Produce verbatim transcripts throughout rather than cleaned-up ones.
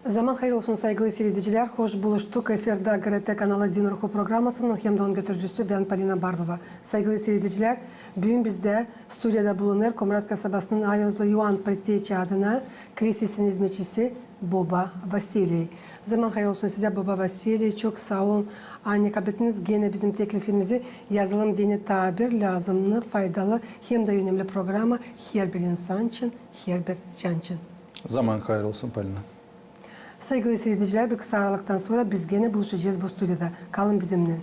Zaman hayır olsun, saygılı siiredicilär. Hoş buluştuk. Efirdä GRT kanalı Din Ruhu programasının hem dä onun götürücüsü bän, Polina Barbova. Saygılı siiredicilär, büün bizdä studiyada bulunêr Komrat kasabasının Ayozlu İoan Preteči adına klisesinin izmetçisi boba Vasiliy. Zaman hayır olsun sizä, boba Vasiliy. Çok saa olun, ani kablettiniz genä bizim teklifimizi. Yazılım deyni taa bir lääzımnı, faydalı hem dä önemli programa herbir insan için, herbir can için. Zaman hayır olsun, Polina. Saygılı siiredicilär, bir kısa aralıktan sora biz genä buluşacez bu studiyada. Kalın bizimnän.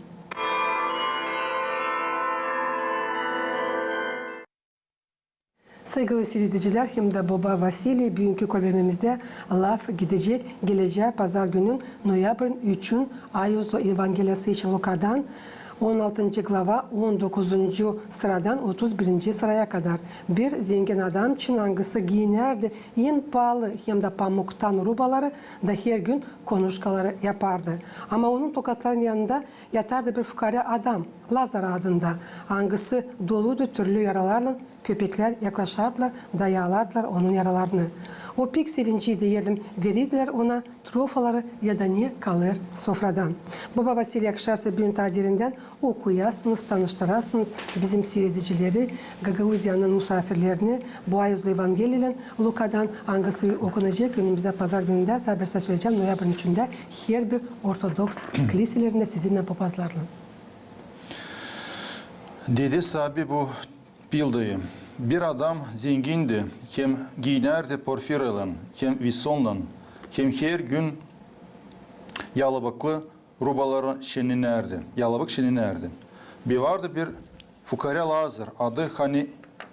Saygılı siiredicilär, hem dä boba Vasiliy, büünkü körbermemizdä laf gidecek gelecää pazar günün, noyabrın üçün, Ayozlu Evangeliyası için Lukadan, on altıncı glava, on dokuzuncu sıradan otuz birinci sıraya kadar. Bir zengin adam için, angısı giinärdi en paalı hem dä pamuktan rubaları da her gün konuşkaları yapardı. Ama onun tokatların yanında yatardı bir fukarä adam, Lazar adında, angısı doluydu türlü yaralarlan, köpeklär yaklaşardılar, dayêlardılar onun yaralarını. O pek sevinciydi, deyärdim, vererdilär ona trofaları ya da ne kalêr sofradan. Boba Vasiliy, yakışarsa, büün taa derindän okuyasınız, tanıştırasınız bizim siiredicileri, Gagauziyanın musaafirlerini bu Ayozlu Evangeliyaylan Lukadan, angısı okunacek önümüzdä pazar günündä, taa bir sä söleyecäm, noyabrın üçündä herbir ortodoks kliselerindä sizinnän papazlarlan. Dedi saabi bu pildayı: Bir adam zengindi, hem giinärdi porfiraylan, hem visonlan, hem her gün yalabıklı rubaları şenenärdi, yalabık şenenärdi. Be vardı bir fukarä Lazar adı, hani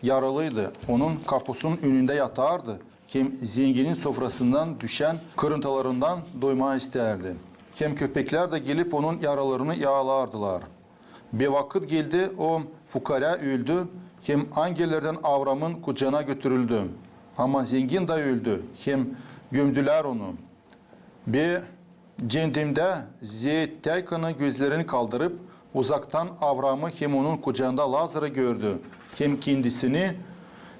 yaralıydı, onun kapusunun önündä yatardı, hem zenginin sofrasından düşän kırıntılarından doymaa istärdi. Hem köpeklär dä gelip onun yaralarını yaalardılar. Be vakıt geldi, o fukarä öldü, hem angellerdän Avraamın kucaana götürüldü. Ama zengin dä öldü, hem gömdülär onu. Be cendemdä zeetäykana gözlerini kaldırıp, uzaktan Avraamı hem onun kucaanda Lazarı gördü, hem kendisini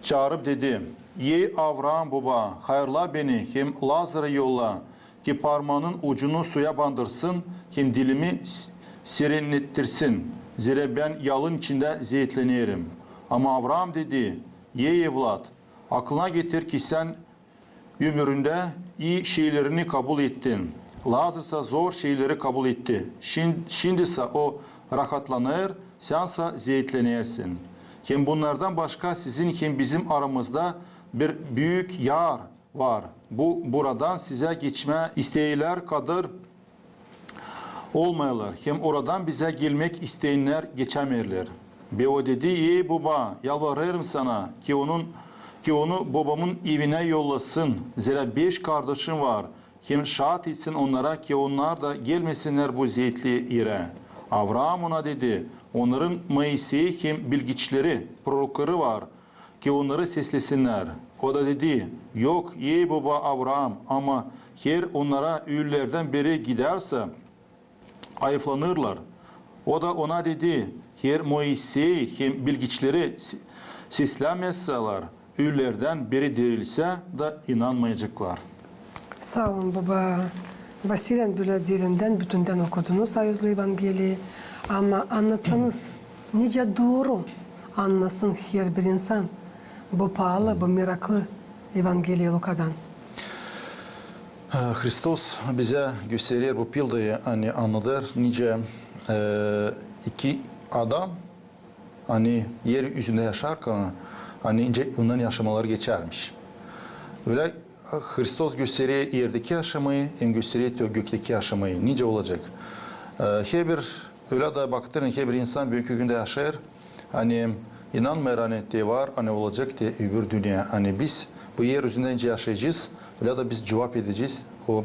çaarıp dedi: Ey Avraam boba, hayırla beni hem Lazarı yolla, ki parmaanın ucunu suya bandırsın hem dilimi s-, serennettirsin, zerä bän yalın içindä zeetlenerim. Ama Avraam dedi: Ey evlat, aklına getir, ki sän ömüründä ii şeylerini kabul ettin, Lazar sa zor şeyleri kabul etti. Şin-, şindisä o rahatlanêr, sän sa zeetlenersin. Hem bunnardan başka sizin hem bizim aramızda bir büük yar var. Bu buradan sizä geçmää isteerlär kadar olmêêrlar, hem oradan bizä gelmäk isteerlär geçämeerlär. Be o dedi: Ey boba, yalvarêrım sana, ki onun, ki onu bobamın evinä yollasın, zerä beş kardaşım var, hem şaat etsin onnara, ki onnar da gelmesinnär bu zeetli erä. Avraam ona dedi: Onnarın Moisey hem bilgiçleri, prorokları var, ki onnarı seslesinnär. O da dedi: Yok, ey boba Avraam, ama her onnara ölülerdän biri gidärsä, ayıflanırlar. O da ona dedi: Her Moisey hem bilgiçleri se-, seslämäsälär, ölülerdän biri dirilsä dä inanmayaceklar. Saa olun, boba Vasiliy, bölä derindän, bütündän okudunuz Ayozlu Evangeliyayı. Ama annatsanız, nicä dooru annasın herbir insan bu paalı, bu meraklı Evangeliyayı Lukadan? Hristos bizä gösterer bu pildayı, ani annadêr, nicä, e, iki adam, ani er üzündä yaşarkan, ani nicä ondan yaşamaları geçärmiş. Ölä Hristos gösterer erdeki yaşamayı, hem gösterer te o gökteki yaşamayı, nicä olacek. E, herbir, ölä da baktırın, herbir insan büünkü gündä yaşêêr, ani inanmêêr, ani te var, ani olacek te öbür dünnä. Ani biz bu er üzündä nicä yaşayacez, ölä da biz cuvap edecez o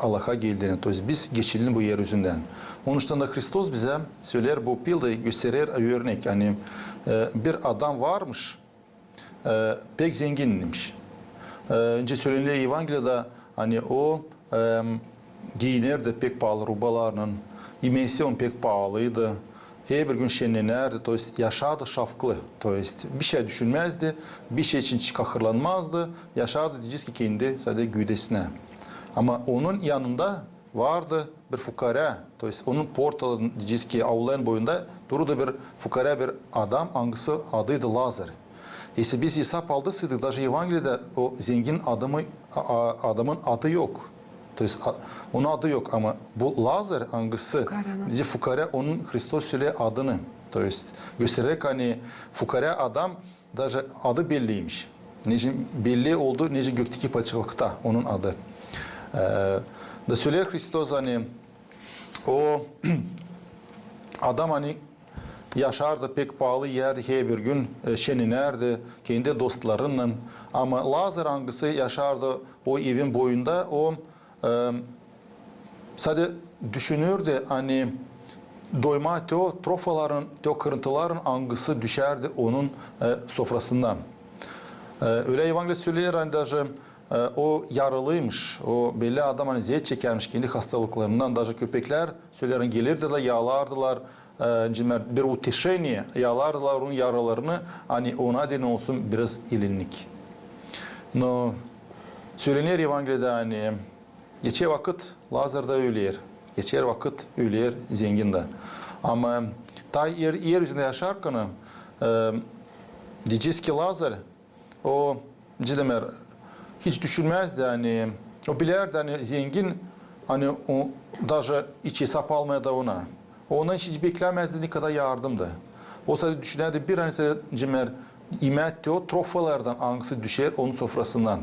Allaha geldiinä. То есть biz geçilin bu er üzündän. Onuştan da Hristos bizä söleer, bu pildayı gösterer örnek. Ani, e, bir adam varmış, e, pek zenginmiş. E, nicä sölenilär Evangeliyada, ani o, e, giinerdi pek paalı rubalarlan, imeesi onun pek paalıydı, herbir gün şenlenärdi, то есть yaşardı şavklı, то есть bişey düşünmäzdi, bişey için kahırlanmazdı, yaşardı, deyecez ki, kendi sade güdesinä. Ama onun yanında vardı bir fukarä, то есть onun portadan, deyecez ki, aulların boyunda dururdu bir fukarä, bir adam, angısı adıydı Lazar. Если biz esap aldısaydık, даже Evangeliyada o zengin adamı, a-, a-, adamın adı yok. То есть a-, onun adı yok, ama bu Lazar, angısı, deyecez, fukarä, onun Hristos söleer adını. То есть gösteräk, ani fukarä adam, даже adı belliymiş. Nicä belli oldu, nicä gökteki padişahlıkta onun adı. E, da söleer Hristos, ani o adam, ani yaşardı pek paalı erdä, herbir gün, e, şenenärdi kendi dostlarınnan. Ama Lazar, angısı yaşardı o evin boyunda, o, e, sade düşünürdü, ani doymaa te o trofaların, te o kırıntıların, angısı düşärdi onun, e, sofrasından. E, ölä Evangeliya söleer, ani даже, e, o yaralıymış, o belli adam, ani eziet çekärmiş kendi hastalıklarından, даже köpeklär, söleer, ani gelirdilär, yalardılar, e, bir утешение, yalardılar onun yaralarını, ani ona deyni olsun biraz ilinlik. Но sölener Evangeliyada, ani geçer vakıt, Lazar da öler. Geçer vakıt, öler zengin dä. Ama taa er, er üzündä yaşarkan, e, deyecez ki, Lazar, o, nicä demeer, hiç düşünmäzdi, ani o bilärdi, ani zengin, ani o, даже hiç esap almêêr da ona. Ondan hiç beklämäzdi nikadar yardım da. O sade düşünärdi bir, ani sade, nicä demeer, imää te o trofalardan, angısı düşer onun sofrasından.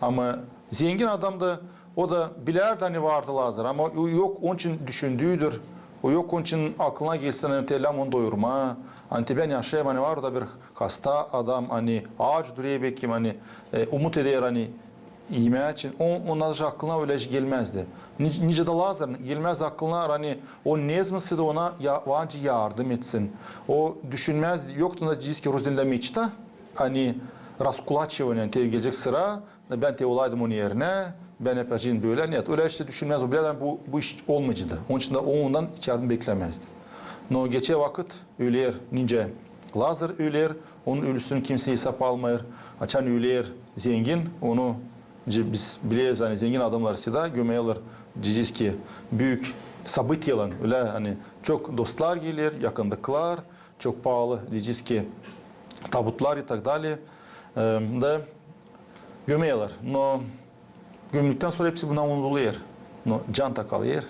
Ama zengin adam da, o da bilärdi, ani vardı Lazar, ama o yok onun için düşündüydür. O yok onun için aklına gelsin, ani te lääzım onu doyurmaa, ani te bän yaşêêrım, ani var orada bir hasta adam, ani aac durêr, bekim, ani, e, umut eder, ani imää için. O, ona даже aklına ölä şey gelmäzdi. Ni-, nicä dä Lazarın gelmäzdi aklına, ani o nezaman sade ona ya-, var nicä yardım etsin. O düşünmäzdi, yoktu onda, deyecez ki, rus dilindä мечта, ani раскулачивание, ani te gelecek sıra, bän te olaydım onun erinä, bän yapacam bölä. Нет, ölä hiç dä düşünmäz. O bilärdi, ani bu, bu iş olmayacek da. Onun için dä o ondan hiç yardım beklämäzdi. Но geçer vakıt, öler, nicä Lazar öler, onun ölüsünü kimsey esap almêêr. Açan öler zengin, onu, nicä biz bileriz, ani zengin adamları sade gömerlär, deyecez ki, büük событиелär, ölä, ani çok dostlar geler, yakındıklar, çok paalı, deyecez ki, tabutlar и так далее, e, da gömerlär. Но gömdüktän sora hepsi bunnar unudulêr. Но can taa kalêr.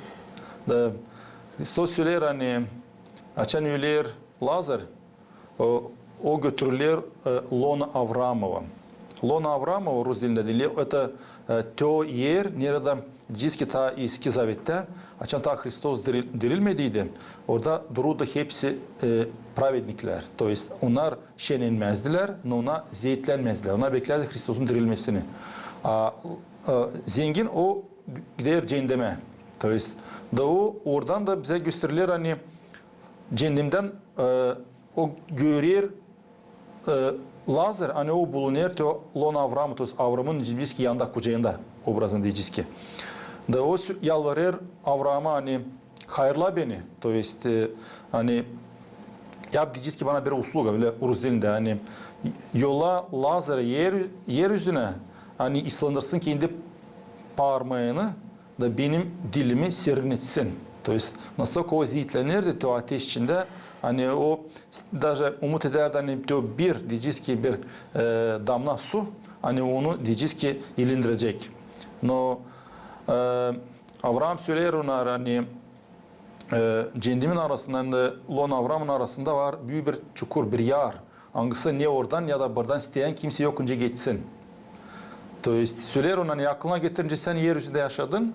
Da Hristos söleer, ani açan öler Lazar, o, o götürüler, e, лоно Авраамова. Лоно Авраамова, rus dilindä deyni, это, e, te o er, neredä, deyecez ki, taa Eski Zavettä, açan taa Hristos diril-, dirilmediydi, orada dururdu hepsi, e, pravedniklär. То есть onnar şenenmäzdilär, но ona ezietlenmäzdilär. Onnar beklärdi Hristosun dirilmesini. A, e, zengin o gider ceendemä. То есть da o, oradan da bizä gösteriler, ani ceendemdän, e, o görer, e, Lazar, ani o bulunêr te o лоно Авраама, то есть Avraamın, deyecez ki, yanında, kucayında, obrazında, deyecez ki. Da o sö-, yalvarêr Avraama, ani hayırla beni, то есть, e, ani yap, deyecez ki, bana bir usluga, ölä rus dilindä, ani yolla Lazarı er, er üzünä, ani ıslandırsın kendi parmaanı, da benim dilimi serinetsin. То есть, настолько o ezietlenirdi te o ateş içindä, ani o даже umut edärdi, ani te o bir, deyecez ki, bir, e, damna su, ani onu, deyecez ki, ilindirecek. Но, e, Avraam söleer ona, ani, e, ceendemän arasında, hem dä лоно Авраамын arasında var büük bir çukur, bir yar. Angısı ne oradan, ne dä buradan isteyän kimsey yok, nicä geçsin. То есть, söleer ona, ani aklına getir, nicä sän er üzündä yaşadın,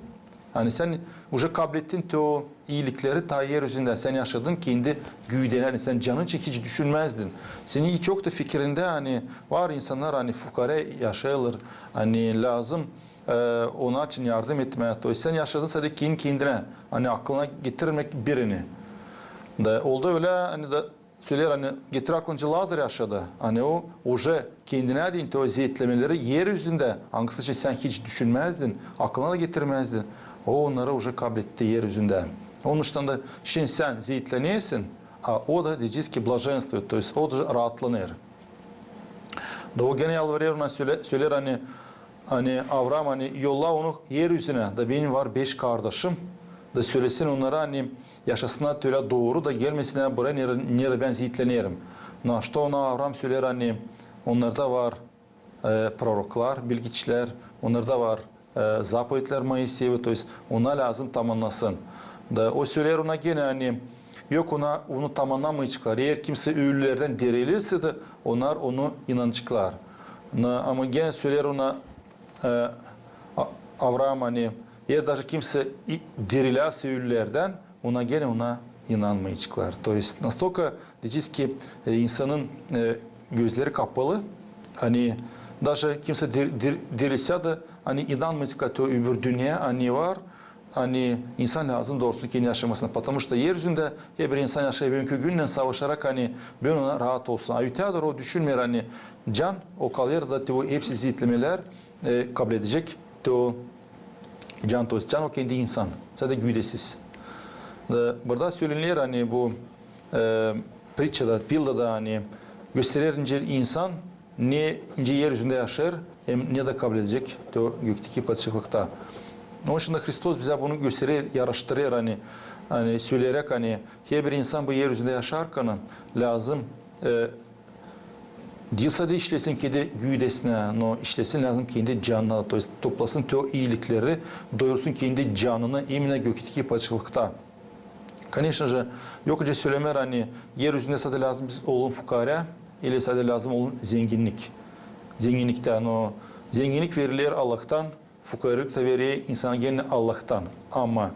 ani sän uje kablettin te o iilikleri taa er üzündä, sän yaşadın kendi güüdän, ani sän canın için hiç düşünmäzdin. Senin hiç yoktu fikirindä, ani var insannar, ani fukarä yaşêêrlar, ani lääzım, e, onnar için yardım etmää. То есть, sän yaşadın sade kendi kendinä, ani aklına getirmäk birini. Da oldu ölä, ani da söleer, ani getir aklına, nicä Lazar yaşadı. Ani o uje kendinä deyni te o ezietlemeleri er üzündä, angısı için sän hiç düşünmäzdin, aklına da getirmäzdin. O onnarı uje kabletti er üzündä. Onuştan da şindi sän ezietlenersin, a o da, deyecez ki, блаженствует, то есть o da raatlanêr. Da o genä yalvarêr ona, söle-, söleer, ani ani Avraam, ani yolla onu er üzünä, da benim var beş kardaşım, da sölesin onnara, ani yaşasınnar tölä dooru, da gelmesinnär buraya, neredä, neredä bän ziitlenerim. Na što ona Avraam söleer, ani onnarda var e, proroklar, bilgiçilär, onnarda var e, zapovetlär Moiseevi, то есть ona lääzım tamannasın. Da o söleer ona genä, ani yok, ona, onu tamannamayaceklar. Eer kimsey ölülerdän dirilirsä dä, onnar onu inanaceklar. Na, ama genä söleer ona e, A-, Avraam, ani eer daje kimsey i-, dirilärsä ölülerdän, ona genä ona inanmayaceklar. То есть настолько, deyecez ki, e, insanın e, gözleri kapalı, ani daje kimsey dir-, dir-, dirilsä dä, ani inanmayaceklar, то öbür dünnä, ani var, ani insan lääzım doorsun kendi yaşamasına. Потому что er üzündä herbir insan yaşêêr büünkü günnän savaşarak, ani bän ona raat olsun. A öteyädoor o düşünmeer, ani can o kalêr da, то hepsi ziitlemelär e, kabledecek, то can, то есть can o kendi insan, sade güüdesiz. E, burada sölener, ani bu e, pričada, Bibiyada, ani gösterer, nicä insan ne, nicä er üzündä yaşêêr, hem ne dä kabledecek, то gökteki padişahlıkta. Onun için dä Hristos bizä bunu gösterer, yaraştırêr, ani, ani söleyäräk, ani herbir insan bu er üzündä yaşarkan lääzım e, diil sade işlesin kendi güüdesinä, но işlesin lääzım kendi canına, то есть toplasın то iilikleri, doyursun kendi canını именно gökteki padişahlıkta. Конечно же, yok nicä sölemää, ani er üzündä sade lääzım biz olun fukaarä, ili sade lääzım olun zenginnik. Zenginniktä, но zenginnik veriler Allahtan, fukaarlık da verer insana genä Allahtan. Ama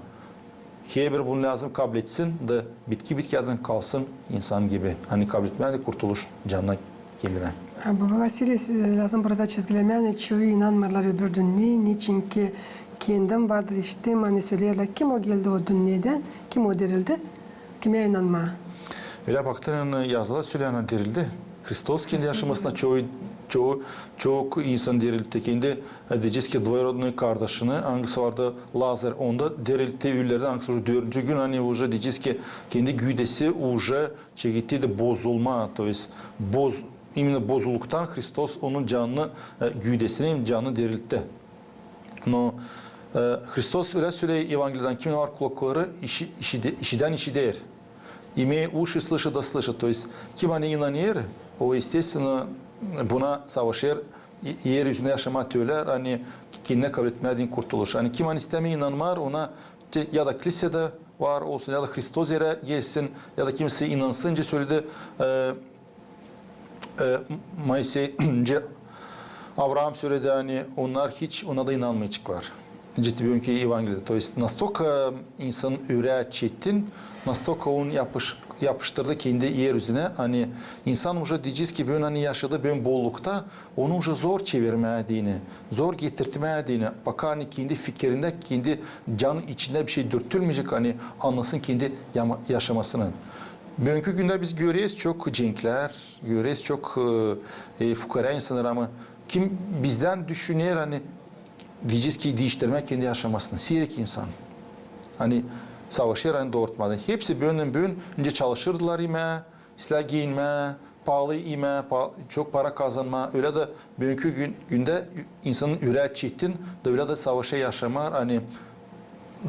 herbir bunu lääzım kabletsin da bitki bitkiyädän kalsın insan gibi. Ani kabletmää dä kurtuluş canına, kendinä. Baba Vasiliy, e, lääzım burada çizgilemää, ani çoyu inanmêêrlar öbür dünneyä, neçinki kendim vardır işittim, ani söleerlär, kim o geldi o dünnedän, kim o dirildi, kimä inanmaa. Ölä baktın, ani Yazıda söleyni dirildi. Hristos kendi yaşamasında çoyu, çoyu, çok insan diriltti. Kendi, e, deyecez ki, двоюродный kardaşını, angısı vardı Lazar, onu da diriltti ölülerdän, angısı уже dördüncü gün, ani уже deyecez ki, kendi güüdesi уже çeketti bozulmaa, то есть boz-, именно bozulduktan Hristos onun canını, e, güüdesini, canını diriltti. Но, e, Hristos ölä söleer Evangeliyada: kimin var kulakları, işi-, işide-, işidän işider. Имеющий уши, слышит да слышит. То есть kim ani inanêr, o, естественно, buna savaşêr, e-, er üzündä yaşamaa tölä, ani kendinä kabletmää deyni kurtuluş. Ani kim ani istämeer inanmaa, ona te-, ya da klisedä var olsun, ya da Hristos erä gelsin, ya da kimsey inansın, nicä söledi, e, e, Moisey, nicä Avraam söledi, ani onnar hiç ona da inanmayaceklar. Nicä te büünkü Evangeliyada. То есть настолько insanın ürää çetin, настолько onu yapış-, yapıştırdı kendi er üzünä, ani insan уже deyecez ki, büünkü ani yaşadı, büünkü bollukta, onu уже zor çevirmää deyni, zor getirtmää deyni, пока ani kendi fikirindä, kendi canın içindä bişey dürtülmeyecek, ani annasın kendi yama-, yaşamasını. Büünkü gündä biz göreriz çok cenklär, göreriz çok, e, e, fukaarä insannarı, ama kim bizdän düşüner, ani deyecez ki, diiştirmää kendi yaşamasını. Siirek insan. Ani savaşêr, ani doortmaa deyni. Hepsi büündän büün nicä çalışırdılar imää, islää giinmää, paalı imää, pa-, çok para kazanmaa. Ölä dä büünkü gün, gündä insanın ürää çetin, da ölä dä savaşêr yaşamaa, ani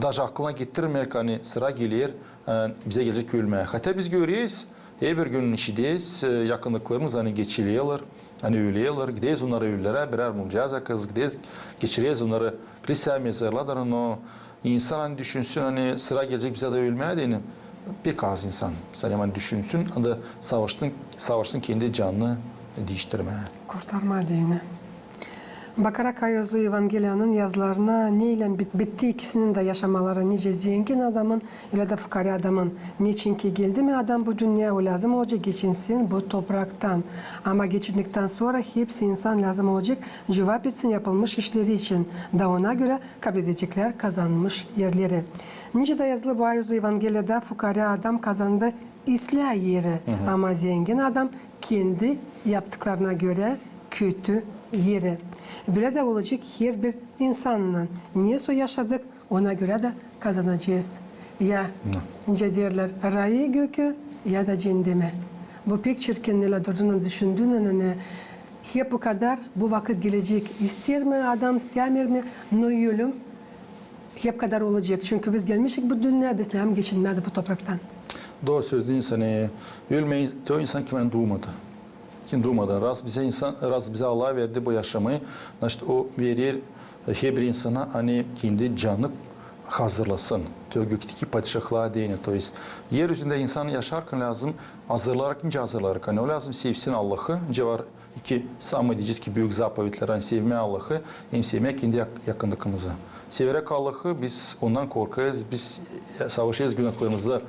daje aklına getirmeer, ani sıra geler, e, bizä gelecek ölmää. Хотя biz göreriz, herbir gün işideriz, e, yakınlıklarımız, ani geçilerlär, ani ölerlär, gideriz onnara ölülerä, birär mumcaa yakêrız, gideriz, geçireriz onnarı kliseya, mezarlara, но insan ani düşünsün, ani sıra gelecek bizä dä ölmää deyni, pek az insan, sade ani düşünsün, ani savaşsın, savaşsın kendi canını diiştirmää. Kurtarmaa deyni. Bakarak A yuzlu Evangeliyanın yazılarına, neylän bit-, bitti ikisinin dä yaşamaları, nicä zengin adamın, ölä dä fukaarä adamın. Neçinki geldi mi adam bu dünneyä, o lääzım olacek geçinsin bu topraktan. Ama geçindiktän sora hepsi insan lääzım olacek cuvap etsin yapılmış işleri için, da ona görä kabledecekler kazanmış erleri. Nicä dä yazılı bu A yuzlu Evangeliyada, fukaarä adam kazandı islää eri, ama zengin adam kendi yaptıklarına görä kötü eri. Bölä dä olacek herbir insannan. Nesoy yaşadık, ona görä dä kazanacez. Ya, nicä deerlär, rayı, gökü, ya da ceendemi. Bu pek çirkin, ölä durduunnan düşündüünän, ani Hep o kadar bu vakıt gelecek. İster mi adam, istämeer mi, no ölüm hep kadar olacek. Çünkü biz gelmişik bu dünneyä, biz lääzım geçinmää dä bu topraktan. Dooru söledin sän. Ölmeer te o insan, kim duumadı. Kim duumadı. Raz bizä insan, raz bizä Allah verdi bu yaşamayı, значит, o verer herbir insana, ani kendi canını hazırlasın te o gökteki padişahlıa deyni. То есть, er üzündä insan yaşarkan lääzım hazırlarak, nicä hazırlarak? Ani o lääzım sevsin Allahı, nicä var iki samı, deyecez ki, büük zapovetlär, ani sevmää Allahı hem sevmää kendi yak-, yakınımızı. Severäk Allahı, biz ondan korkêrız, biz savaşêrız günahlarımızı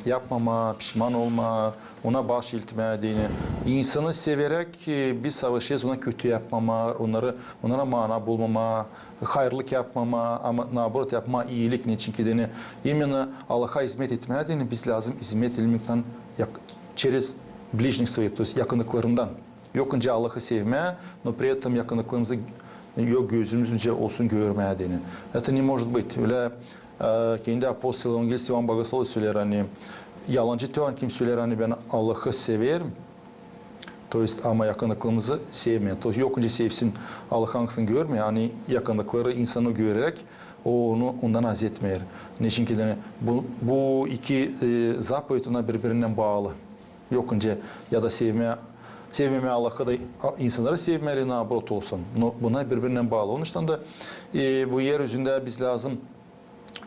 yapmamaa, pişman olmaa, ona baaş etmää deyni. İnsanı severäk, e, biz savaşêrız ona kötü yapmamaa, onnarı, onnara mana bulmamaa, hayırlık yapmamaa, ama наоборот yapmaa iilik. Neçin ki deyni, именно Allaha izmet etmää deyni biz lääzım izmet etmää yak-, через ближних своих, то есть yakınlıklarından. Yok nicä Allahı sevmää, но при этом yakınlıklarımızı yok gözümüz nicä olsun görmää deyni. Это не может быть. Ölä, e, kendi apostol, evangelist İvan Bogoslovy söleer, ani yalancı te o, ani kim söleer, ani bän Allahı severim, то есть ama yakınlıklarımızı sevmeer. То есть yok nicä sevsin Allahı, angısını görmeer, ani yakınlıkları insanı göräräk o onu, ondan haz etmeer. Neçin ki deyni bu, bu iki, e, zapoved ona biri-birindän baalı. Yok nicä ya da sevmää, sevmemää Allahı da, a, insannarı sevmää, или наоборот olsun. Но bunnar biri-birindän baalı. Onuştan da, e, bu er üzündä biz lääzım,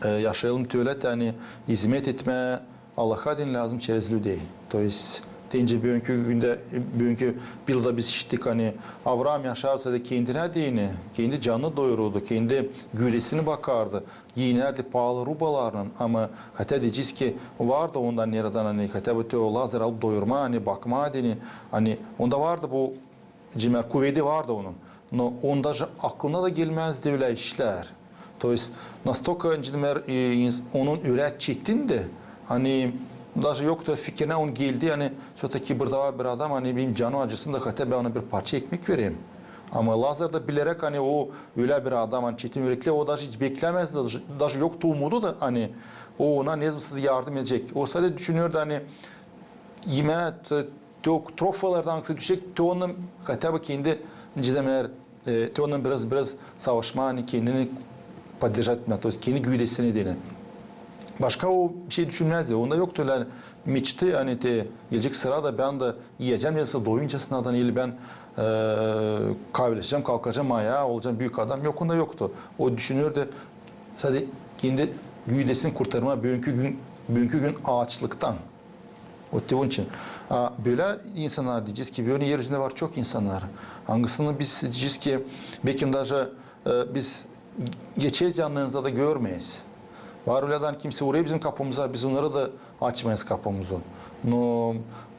e, yaşayalım te ölä, ani izmet etmää Allaha deyni lääzım через людей. То есть, deyni büünkü gündä, büünkü pilada biz işittik, ani Avraam yaşardı sade kendinä deyni, kendi canını doyururdu, kendi güüdesini bakardı. Giinärdi paalı rubalarlan, ama хотя deyecez ki, vardı onda neredän, ani хотя бы te o Lazarı alıp doyurmaa, ani bakmaa deyni, ani onda vardı bu, cimer, kuvedi vardı onun. Но onun даже aklına da gelmäzdi ölä işlär. То есть, настолько, cimer, e, ins-, onun ürää çetindi, ani даже yoktu fikirinä onun geldi, ani всё-таки burada var bir adam, ani benim canım acısın da хотя бы bän ona bir parça ekmek vereyim. Ama Lazar da bileräk, ani o ölä bir adam, ani çetin ürekli, o даже hiç beklämäzdi, даже, даже yoktu umudu da, ani o ona ne zaman da yardım edecek. O sade düşünürdü, ani imää te, te o trofalardan angısı düşecek, te onu хотя бы kendi, cimer, e, te onu biraz, biraz savaşmaa, ani kendini поддержать etmää, то есть kendi güüdesini deyni. Başka o bir şey düşünmäzdi. Onda yoktu ölä мечты, ani te gelecek sırada bän dä iyecäm, neredä doyuncasına da, или bän, e, kavileşecäm, kalkacam ayaa, olacam büük adam. Yok, onda yoktu. O düşünürdü sade kendi güüdesini kurtarmaa büünkü gün, büünkü gün aaçlıktan. O te onun için. A bölä insannar, deyecez ki, bölä er üzündä var çok insannar, angısını biz, deyecez ki, bekim даже, e, biz geçeriz yannınızdan da görmeeriz. Var ölä dä, ani kimsey uurêêr bizim kapımıza, biz onnara da açmêêrız kapımızı. Но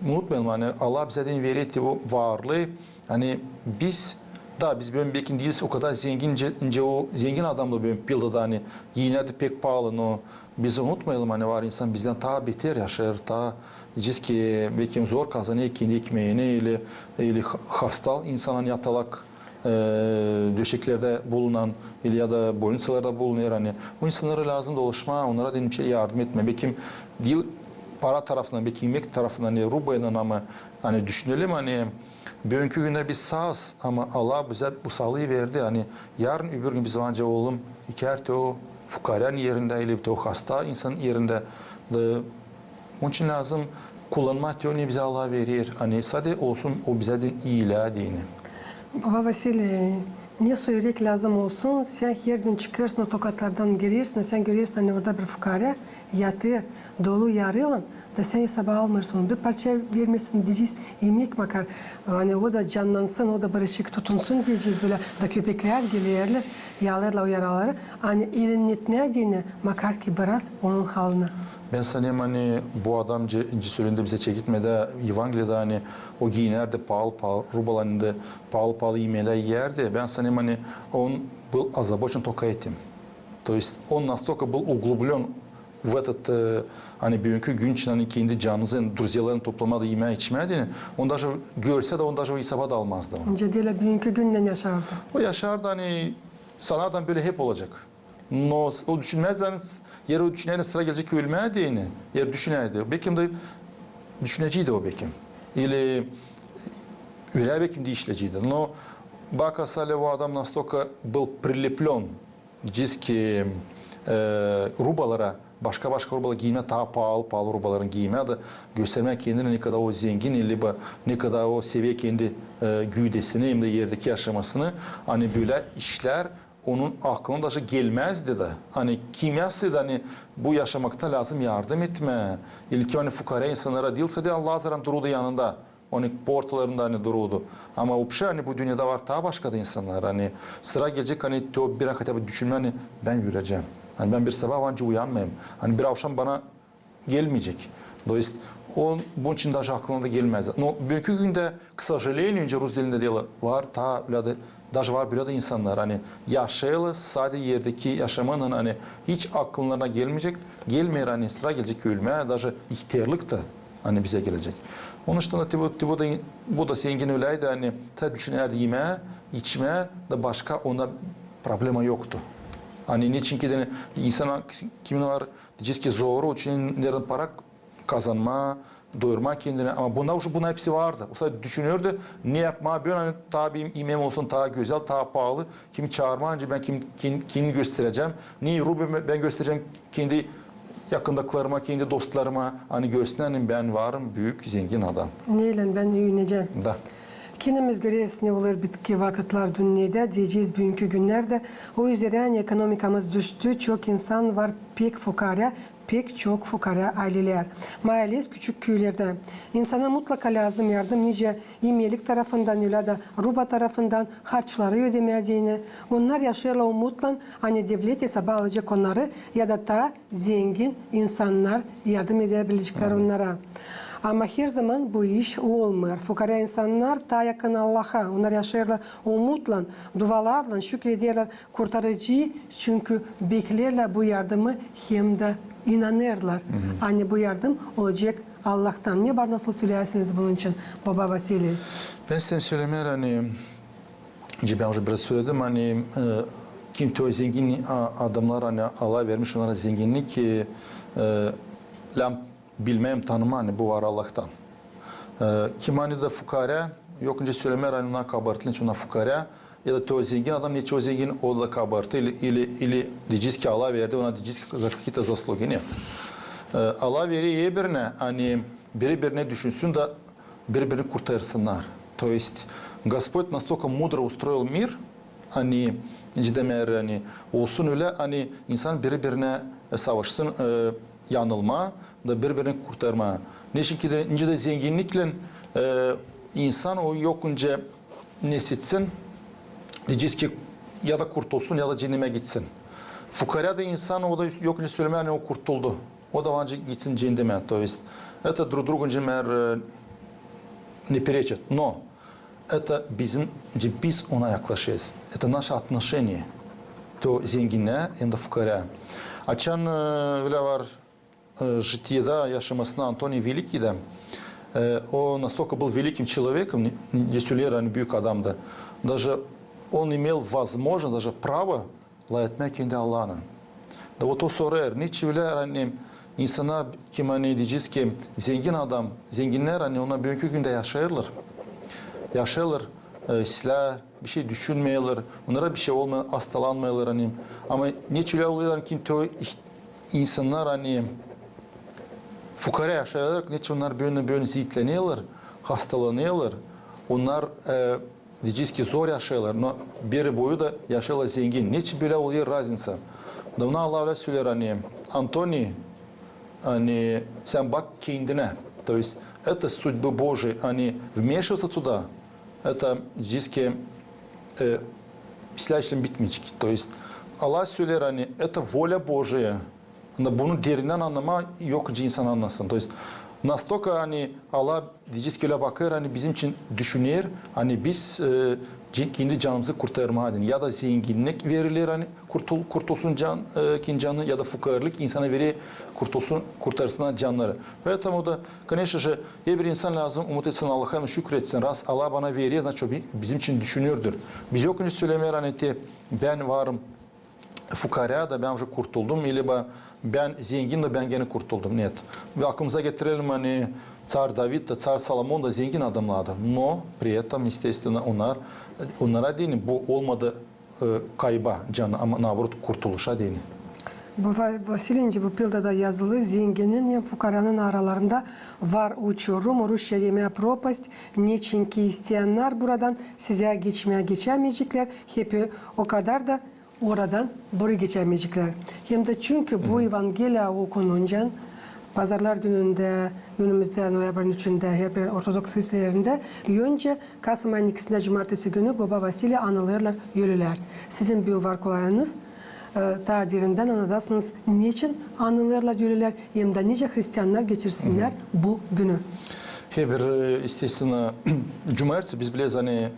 unutmayalım, ani Allah bizä deyni verer te o varlıı, ani biz, da biz bölä bekim diiliz o kadar zengin, nicä, nicä o zengin adam da bölä pilada, ani giinärdi pek paalı, но biz unutmayalım, ani var insan bizdän taa beter yaşêêr, taa, deyecez ki, bekim zor kazanêr kendi ekmeeni, или, или ha-, hasta insannar yatalak, e, döşeklerdä bulunan, или ya da bolniţalarda bulunêr, ani o insannara lääzım dolaşmaa, onnara deyni bir şey yardım etmää. Bekim diil para tarafından, bekim imek tarafından, ani rubaylan, ama, ani düşünelim, ani büünkü gündä biz saaz, ama Allah bizä bu saalıı verdi, ani yarın öbür gün biz var nicä olalım ikär te o fukaarän erindä, или te o hasta insanın erindä. Da onun için lääzım kullanmaa te o, ne bizä Allah verer, ani sade olsun o bizä deyni iilää deyni. Baba Vasiliy, ne soy ürek lääzım olsun, sän her gün çıkêrsın, o tokatlardan girersin, sän görersin, ani orada bir fukaarä yatêr, dolu yaraylan, da sän hesaba almêêrsın onu, bir parça vermeersin, deyecez, imek makar, ani o da cannansın, o da bir işik tutunsun, deyecez, bölä da köpeklär gelerlär, yalêêrlar o yaraları, ani elinetmää deyni, makar ki biraz onun halına. Bän sanêrım, ani bu adam, nicä sölendi bizä çeketmeydä Evangeliyada, ani o giinärdi paalı-paalı rubalarlan, paalı-paalı imeklär iyärdi. Bän sanêrım, ani он был озабочен только этим. То есть он настолько был углублён в этот, e, ani büünkü gün için, ani kendi canınızı, druzyalarını toplamaa da imää-içmää deyni, onu даже görsä dä, onu даже o hesaba da almazdı onu. Nicä deyni büünkü günnän yaşardı. O yaşardı, ani sanêrdı, ani bölä hep olacek. Но o düşünmäzdi, ani s-, er o düşünäydi, sıra gelecek ölmää deyni, er düşünäydi, bekim dä düşüneceydi o bekim. Или ölä beki diişleyeceydi. Но baka sale o adam настолько был прилеплён, deyecez ki, e, rubalara, başka-başka rubaları giymää, taa paalı-paalı rubaları giymää da göstermää kendini, ne kadar o zengin, leyba ne kadar o sever kendi, e, güüdesini hem dä erdeki yaşamasını. Ani bölä işlär onun aklına daşı gelmäzdi da. Ani kim yazsaydı, ani bu yaşamakta lääzım yardım etmää, ili kim ani fukarä insannara diil sade Allahı zarardan dururdu yanında, onun portalarında ani dururdu. Ama вообще ani bu dünnedä var taa başka da insannar. Ani sıra gelecek, ani te o bir an хотя бы düşünmää, ani bän ölecäm. Ani bän bir sabaa var nicä uyanmayım. Ani bir avşam bana gelmeyecek. То есть o, bunun için daşı aklına da gelmäz. Но büünkü gündä, к сожалению, nicä rus dilindä deerlär, var taa ölä dä, daşı var bölä dä insannar, ani yaşêêrlar sade erdeki yaşamaylan, ani hiç akıllarına gelmeyecek, gelmeer, ani sıra gelecek ölmää, daşı ihtärlık ta ani bizä gelecek. Onun için da te bu, te bu da, bu da zengin öläydi, ani taa düşünärdi imää, içmää da başka, onda problema yoktu. Ani neçin ki dä insan, kimin var, deyecez ki, zoru, onun için neredän para kazanmaa, doyurmaa kendini. Ama bunda уже bunnar hepsi vardı. O sade düşünürdü, ne yapmaa bän, ani taa benim imeem olsun taa gözäl, taa paalı, kimi çaarmaa, nicä bän kim, kim, kimi gösterecäm, ne ruba bän gösterecäm kendi yakındaklarıma, kendi dostlarıma, ani görsünär, ani bän varım, büük, zengin adam. Neylän bän üüünecäm. Da. Kinämiz göreriz, ne olêr bitki vakıtlar dünnedä, deyecez büünkü günnerdä. O üzerä, ani ekonomikamız düştü, çok insan var pek fukarä, pek çok fukarä aylelär. Maaleesi küçük küülerdä. İnsana mutlaka lääzım yardım nicä imelik tarafından, ölä dä ruba tarafından, harçları ödemää deyni. Onnar yaşêêrlar umutlan, ani devlet esaba alacek onnarı ya da taa zengin insannar yardım edebileceklär onnara. Ama herzaman bu iş olmêêr. Fukarä insannar taa yakın Allaha. Onnar yaşêêrlar umutlan, dualarlan, şükür ederlär Kurtarıcıyı, çünkü bekleerlär bu yardımı hem dä inanêrlar, ani bu yardım olacek Allahtan. Ne var nasıl söleyäsiniz bunun için, baba Vasiliy? Bän isteerim sölemää, ani, nicä bän уже biraz söledim, ani, e, kim te o zengin a-, adamnar, ani Allah vermiş onnara zenginnik, e, e, lääzım bilmää, tanımaa, ani bu var Allahtan. E, kim ani dä fukarä, yok nicä sölemää, ani ona kabartı, neçin ona fukarä, ya da te o zengin adam, neçin o zengin, o da kabartı, ili, ili, ili deyecez ki, Allah verdi ona, deyecez ki, за какие-то заслуги. Ne? E, Allah verer herbirine, ani biri-birinä düşünsün da biri-birini kurtarsınnar. То есть Господь настолько мудро устроил мир, ani, nicä demeer, ani, olsun ölä, ani insan biri-birinä, e, savaşsın, e, yanılmaa da biri-birini kurtarmaa. Neçin ki dä, nicä dä zenginniklän, e, insan o yok nicä ne seçsin, deyecez ki, ya da kurtulsun, ya da ceennemä gitsin. Fukarä dä insan, o da yok nicä sölemää, ani o kurtuldu. O da var nicä gitsin ceennemä. То есть это друг другу nicä demeer, e, не перечит. Но это bizim, nicä biz ona yaklaşêrız. Это наше отношение te o zenginnä hem dä fukarä. Açan, e, ölä var, e, житиедä, yaşamasında Антоний Великийдä, e, o настолько был великим человеком, ne, nicä söleer, ani büük adamdı. Даже он имел возможность, даже право lafetmää kendi Allahınnan. Da вот o sorêr, neçin ölä, ani insannar, kim, ani deyecez ki, zengin adam, zenginnär, ani onnar büünkü gündä yaşêêrlar. Yaşêêrlar, e, islää, bişey düşünmeerlär, onnara bişey olmêêr, hastalanmêêrlar, ani. Ama neçin ölä olêr, ani kim te o ih-, insannar, ani fukarä yaşêêrlar, neçin onnar büün-büün ziitlenerlär, hastalanêrlar, onnar, e, deyecez ki, zor yaşêêrlar, но biri boyu da yaşêêrlar zengin. Neçin bölä olêr разница? Da ona Allah ölä söleer, ani, Антоний, ani, sän bak kendinä. То есть это судьбы Божьи, ani вмешиваться туда, это, deyecez ki, e, islää işlär bitmeyecek. То есть Allah söleer, ani, это воля Божия. Da bunu derindän annamaa yok nicä insan annasın. То есть настолько, ani, Allah, deyecez ki, ölä bakêr, ani bizim için düşüner, ani biz, e, ce-, kendi canımızı kurtarmaa deyni. Ya da zenginnik veriler, ani kurtul-, kurtulsun can, e, kendi canı, ya da fukarlık insana verer, kurtulsun, kurtarsınnar canları. Поэтому da, конечно же, herbir insan lääzım umut etsin Allaha, şükür etsin. Раз Allah bana verer, значит, o bi-, bizim için düşünürdür. Biz yok nicä sölemeer, ani te bän varım, fukaarä da bän уже kurtuldum, ili bän zengin da bän genä kurtuldum. Нет. Ve aklımıza getirelim, ani țar David da, țar Salomon da zengin adamlardı. Но при этом, естественно, onnar, onnara deyni bu olmadı e, kayba canı, ama наоборот kurtuluşa deyni. Bu Va-, Vasiliy, bu pilda da yazılı, zenginin hem fukaranın aralarında var uçurum, русская земля пропасть, neçinki isteyännär buradan sizä geçmää geçämeyeceklär, hep o kadar da oradan bori geçämeyeceklär. Hem dä çünkü bu Evangeliya okununca pazarlar günündä, önümüzdä noyabrın üçündä, herbir ortodoks kiliselerindä, öncä kasım ayın ikisindä cumartesi günü Boba Vasiliyi anılêrlar ölülär. Sizin büün var kolayınız, e, taa derindän annadasınız, neçin anılêrlar ölülär, hem dä nicä hristiannar geçirsinnär bu günü. Herbir, e, естественно, cumartesi biz bileriz, ani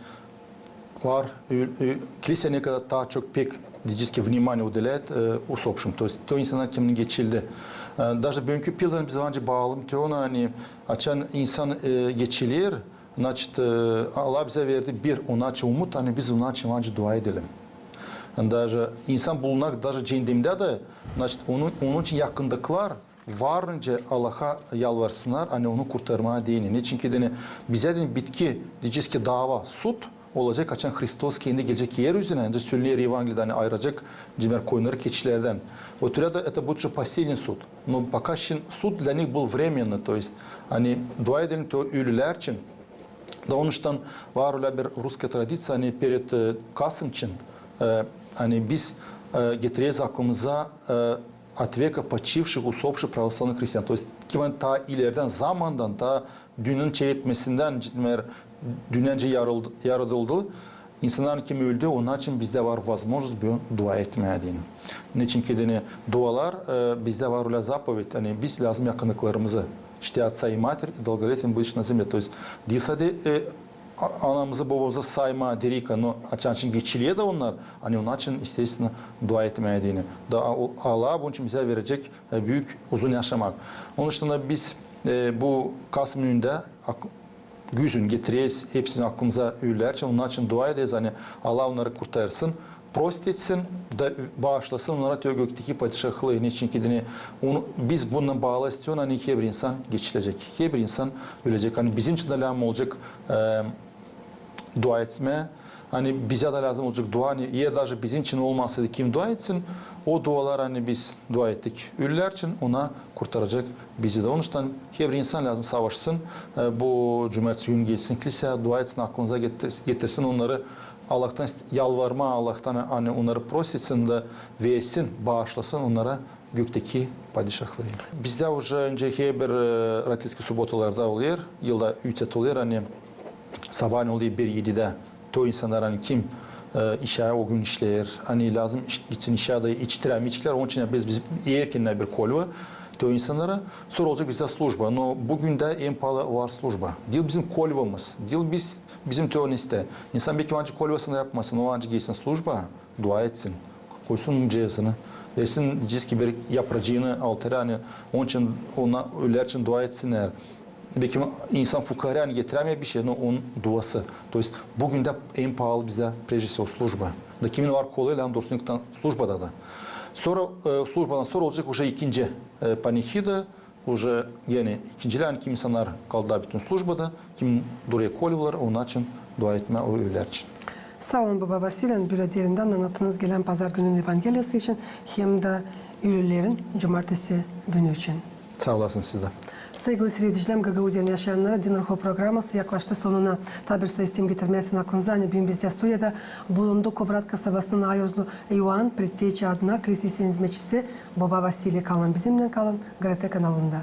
var, e, e, kiliseya nekadar taa çok pek, deyecez ki, внимание уделяет, e, усопшим. То есть то insannar, kimin geçildi. E, даже büünkü pildanı biz var nicä baalayalım te ona, ani açan insan, e, geçiler, значит, e, Allah bizä verdi bir onnaçın umut, ani biz onnaçın var nicä dua edelim. Даже insan bulunêr, даже ceendemdä dä, значит, onun, onun için yakındıklar var nicä Allaha yalvarsınnar, ani onu kurtarmaa deyni. Neçinki deyni bizä deyni bitki, deyecez ki, dava, sud olacek, açan Hristos kendi gelecek er üzerä, nicä söleer Evangeliyada, ani ayıracek, deyecez, koyunnarı keçilerdän. Вот тогда это будет уже последний суд. Но пока şindi суд для них был временный, то есть, ani dua edelim te ölülär için. Da onuştan var ölä bir русская традиция, ani pered, e, kasım için, e, ani biz, e, getireriz aklımıza, e, от века почивших, усопших православных христиан. То есть kim taa ilerdän, zamandan, taa dünnenin çeletmesindän, deycez, dünnä nicä yarıldı, yaradıldı, insannarın kimi öldü, onnar için bizdä var возможность büün dua etmää deyni. Neçinki deyni dualar, e, bizdä var ölä заповедь, ani biz lääzım yakındıklarımızı, чти отца и матерь, и долголетие им будешь на земле. То есть diil sade, e, a-, anamızı, bobamızı saymaa direkt, no açan geçiler dä onnar, ani onnar için, естественно, dua etmää deyni. Da o-, Allah bunun için bizä verecek, e, büük uzun yaşamak. Onuştan da biz, e, bu kasım üündä ak-, güzün getireriz hepsini aklımıza ölülär için, onnar için dua ederiz, ani Allah onnarı kurtarsın, прост etsin da baaşlasın onnara te gökteki padişahlıı. Neçinki deyni onu, biz bununnan baalı isteeriz, ani herbir insan geçilecek, herbir insan ölecek. Ani bizim için dä lääzım olacek, e, dua etmää. Ani bizä dä lääzım olacek dua, ani eer даже bizim için olmasaydı, kim dua etsin, o dualar, ani biz dua ettik ölülär için, ona kurtaracek bizi dä. Onuştan herbir insan lääzım savaşsın, e, bu cumartesi günü gelsin kiliseya, dua etsin, aklınıza getir-, getirsin onnarı, Allahtan ist-, yalvarmaa Allahtan, ani onnarı прост etsin da versin, baaşlasın onnara gökteki padişahlıı. Bizdä уже öncä herbir, e, родительский субботаlarda olêr, yılda üç kerä olêr, ani sabaanenin olêr bir edidä te o insannar, ani kim, e, işä o gün işleer, ani lääzım iş-, gitsin işä da etiştirämeyeceklär, onun için biz, biz erkendän bir kolyo te o insannara, sora olacek bizdä служба. No büün dä en paalı var служба. Diil bizim kolyomuz, diil biz, bizim te o neste. İnsan beki var nicä kolyosunu yapmasın, o var nicä gelsin службая, dua etsin, koysun cezasını, versin, deycez ki, bir yapracıını altarä, ani onun için, ona, ölülär için dua etsinnär. Beki insan fukaarä, ani getirämeer bişey, no onun duası. То есть büün dä en paalı bizdä, прежде всего, служба. Da kimin var kolay, lääzım dursun службада da. Sora, e, службадан sora olacek уже ikinci, e, панихида, уже genä ikincilän, ani kim insannar kaldı bütün службада, kim durêr kolyolar, onnar için dua etmää o ölülär için. Saa olun, boba Vasiliy, ani bölä derindän annattınız gelän pazar gününün evangeliyası için hem dä ölülerin cumartesi günü için. Saa olasınız siz dä. Saygılı siiredicilär, Gagauziyanın yaşayannarına Din ruhu programası yaklaştı sonuna. Taa bir sıra isteerim getirmää sizin aklınıza, ani büün bizdä studiyada bulundu Komrat kasabasının Ayozlu Ioan, predseçä adına kilisenin hizmetçisi boba Vasiliy. Kalın bizimnän, kalın GRT kanalında.